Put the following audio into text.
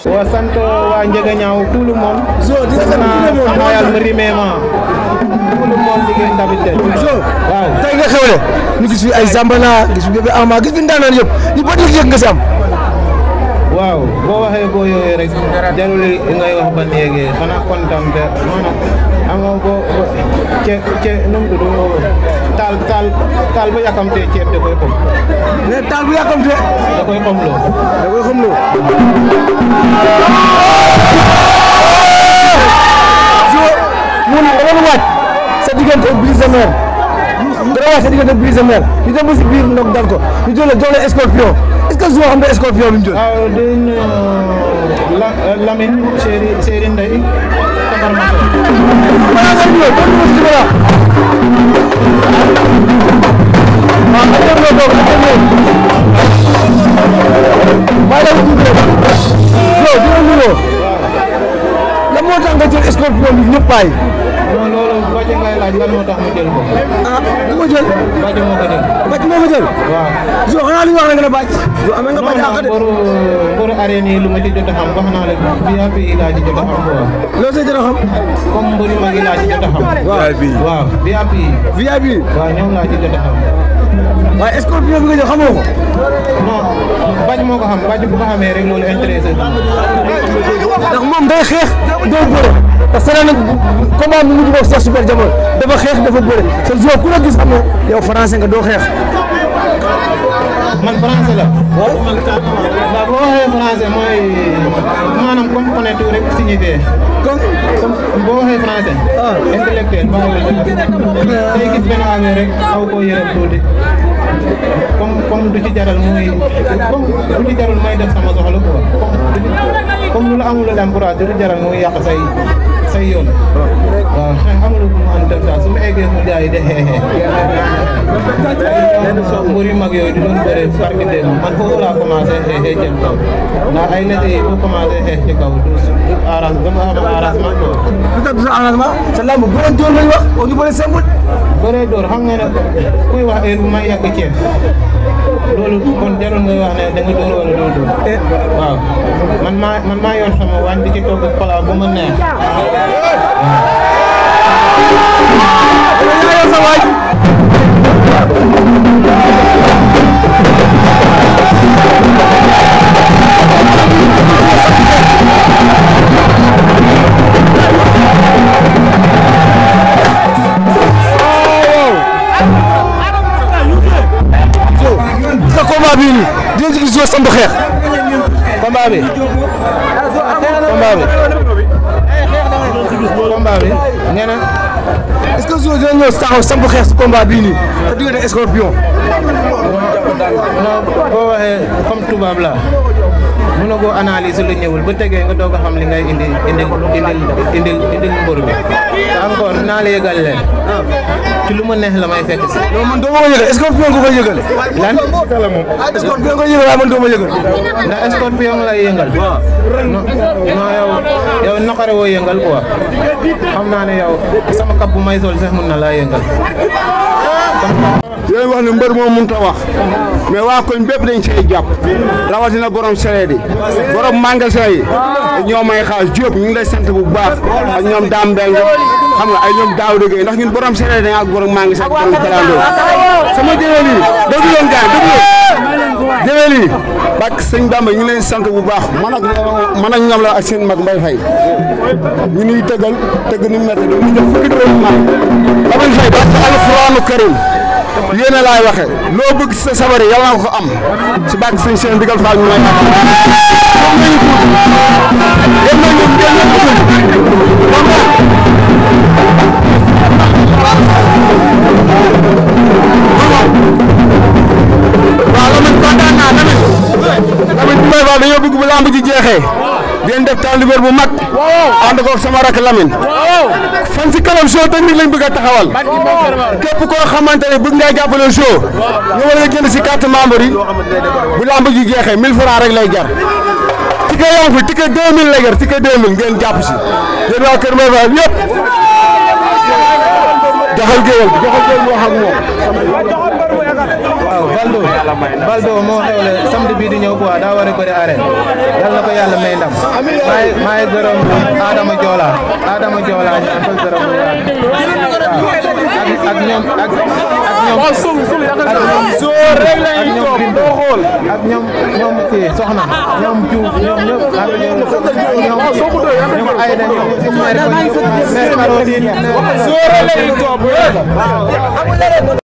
wa sant waa Njëgañaaw tout le monde moyal mi rimema tout le monde liggéey ndabite waaw tey nga xewle ñu gis fi ay Zambala gis fi bébé Ama gis fi ndaanaan yëpp ñu ba yëg nga si am waaw boo waxee boo yooyee rek jarul ngay wax ba néegee xanaa kontaan te maanaam amoo boo num tudd taal ba yàkkamtee ceeb da koy xom mais taal bu yàkkamtee da koy xomloo mun na waaj sa diggante Brise de Mer sa diggante Brise de Mer ñu dem ba si biir ndox dal ko ñu jox la Scorpion est-ce que Zo xam nga Scorpion bi mu jël waaw din Lamine Séri Ndeye tabar ma wala nga ñëw ba ñu ci wala ma nga dem lo doog nga ñëw ba la ñu rek Zo dina ñu la moo tax nga jël Scorpion bi ñëpp bàyyi non loolu Badji ngay laaj lan moo tax mu jël ko ah ku ko jël Badji moo ko jël Badji moo ko jël waaw Zo xanaa li wax nga la Badji Zo amee nga Badji ak de pour arène yi lu ma ci jot a xam wax naa la VIP yi laa ci jot a xam quoi loo see jot a xam comme mbëri mag yi laa ci jot a xam waaw VIP yi waaw ñoom laa ci jot a xam waaye Scorpion bi nga jël xamoo ko non Badji moo ko xam Badji bu ko xamee rek loolu intéressé ndax moom day xeex doo bëre parce que nag combat bi mu ngi bokk Cheikh Super Diamano dafa xeex dafa bëre te Zo ku la gis xam ne yow français nga doo xeex. man français la. waaw ndax boo waxee français mooy maanaam comme connaître rek signifié. comme boo waxee français. intellectuel baaxul day gis benn affaire rek xaw koo yërëm tuuti comme du ci jaral muy comme du ci jaral may def sama soxla quoi comme lu la amul la encourage du ci jaral muy yàq say yoon. waaw amul lu mu am dem daal su ma eggee mu jaay de xeexee. mbir yu mag yooyu di doon bëre parmi des man foofu laa commencé xeexee jëm kaw ndax ay nit yi boo commencé xeex ci kaw du arrangement dama am arrangement quoi. lu tax du sa arrangement sa lamb bëre door lañ wax oo ñu bëre simple. bëre door xam nga ne kuy wax heure bu may yàgg ceeb loolu kon jarul ngay wax ne da nga door wala doo door. waaw man maa yor sama waañ di ci togg plat bu ma neex. yaa yor sa waaj. sa combat bii nii dinañ ci gis Zo samp xeex. combat bi. combat bi nee na est-ce que Zo dina ñëw taxaw samp xeex si combat bii nii te diggante Scorpion. non boo waxee comme tubaab la mën na koo analyser lu ñëwul ba tegee nga doog a xam li ngay indil mbër bi te encore naa la yëgal leen ci lu ma neex la may fekk si. non man doo ma ko yëgal Scorpion nga koy yëgale. lan Scorpion nga koy yëgal waaye man doo ma yëgal. ndax Scorpion lay yëngal. non yow naqare woo yëngal quoi xam naa ne yow sama kap bu may sol sax mun na laa yëngal. yooyu wax ne mbër moom mënut a wax mais waa koñ bépp dañ see jàpp rawatina borom sereet yi borom magasin yi ñoo may xaas Diop ñu ngi lay sant bu baax ak ñoom Dame Mbengue xam nga ay ñoom daaw dëggee ndax ñun borom sereet dañ ak borom magasin ak borom kalandoo sama jëwel yi dëgg yoon gaan dëgg yoon jëwel yi bak sëñ Bamba ñu ngi leen sant bu baax man ak ñoom la ak seen mag Mbaye Faye ñu nuy tëggal tëgg nu métti da mu jox fukki dërëm mag Lamine Faye ba alxuraanu karim yéen a laay waxee loo bëgg sa sabari yàlla nga ko am si bàq sëñ seen ndigal Fall ñu may am waaw la man kontaan naa tamit bi may wax dañoo bëgg bu lamb ji jeexee den def temps libre bu mag ànd ko sama rak Lamine fan si kanam show technique lañ bëgg a taxawal képp koo xamante ne bëgg ngaa jàppale show ñu war a jënd si carte membre yi bu lamb ji jeexee 1000 francs rek lay jar ticket yaa ngi fi ticket 2000 lay jar ticket 2000 ngeen jàpp si yéen waa Kër Mbaye Fall yëpp joxal géwél mu wax ak moom. waaw Valdo moo xewle samedi bii di ñëw quoi daa war a bëri arène yal na ko yàlla may ndam maa ngi gërëm Adama Joola ñu koy gërëm ak ñoom ak ñoom kii soxna ñoom Diouf ñoom ñëpp ak ñoom Ayda ñoom